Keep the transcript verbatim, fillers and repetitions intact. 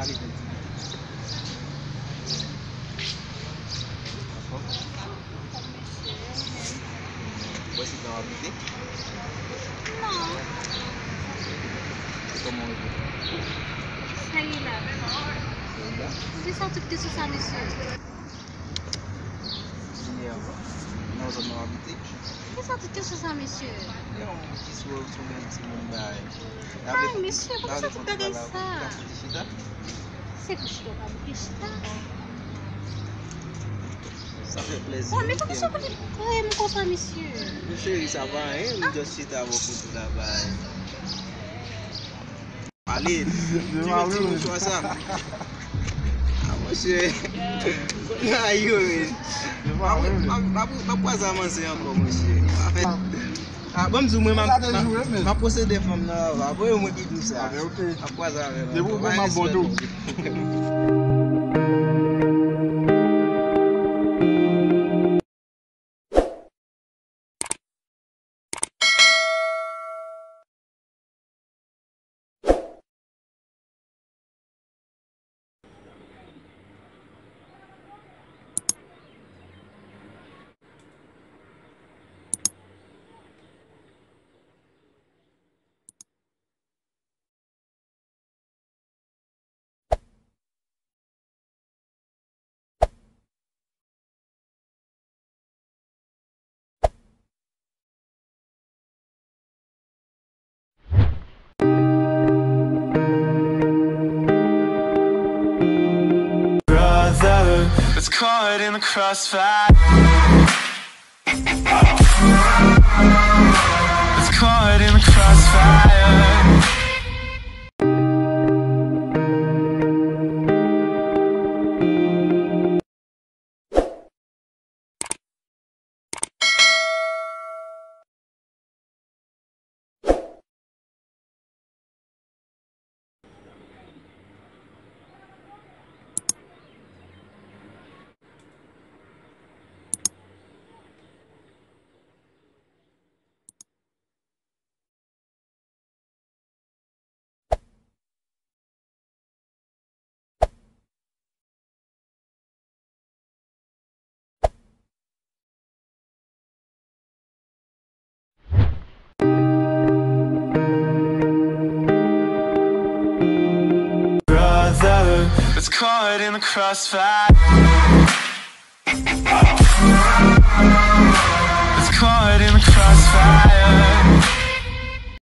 Pale pou m. Anfòm? Ou wè se tan w ap lite? Non. Kòman w rete? Sa ye la. Sa ye la? Ou te sòti pite sou sa, mesye? Jimmy ankò. Nan zòn nan w abite? Kisa tout kesyon sa, mesye? Gen yon moun ki sou, sou menm timoun bagay. Ay, mesye, kòman sa tout bagay sa? Se pou chita, pa bouke chita. Sa fè plezi. Bon, men kòman sa pou li kreye m konsa, mesye? Mon cheri, sa pa anyen, m just chita avè w pou tout la bagay. Pale, ti mouchwa sa. Ah, monchè. Ayo, men. M ap kwaze a manzè ankò, monchè. Anfèt, ah, bon, m di w, mwen, m ap, m ap, m ap posede fanm nan, ava. Voye mwen ki di w sa. M ap kwaze avè l ankò. Depi w bon, m ap bon tou. Brother, let's caught in the crossfire. It's caught in the crossfire. Brother, let's caught in the crossfire.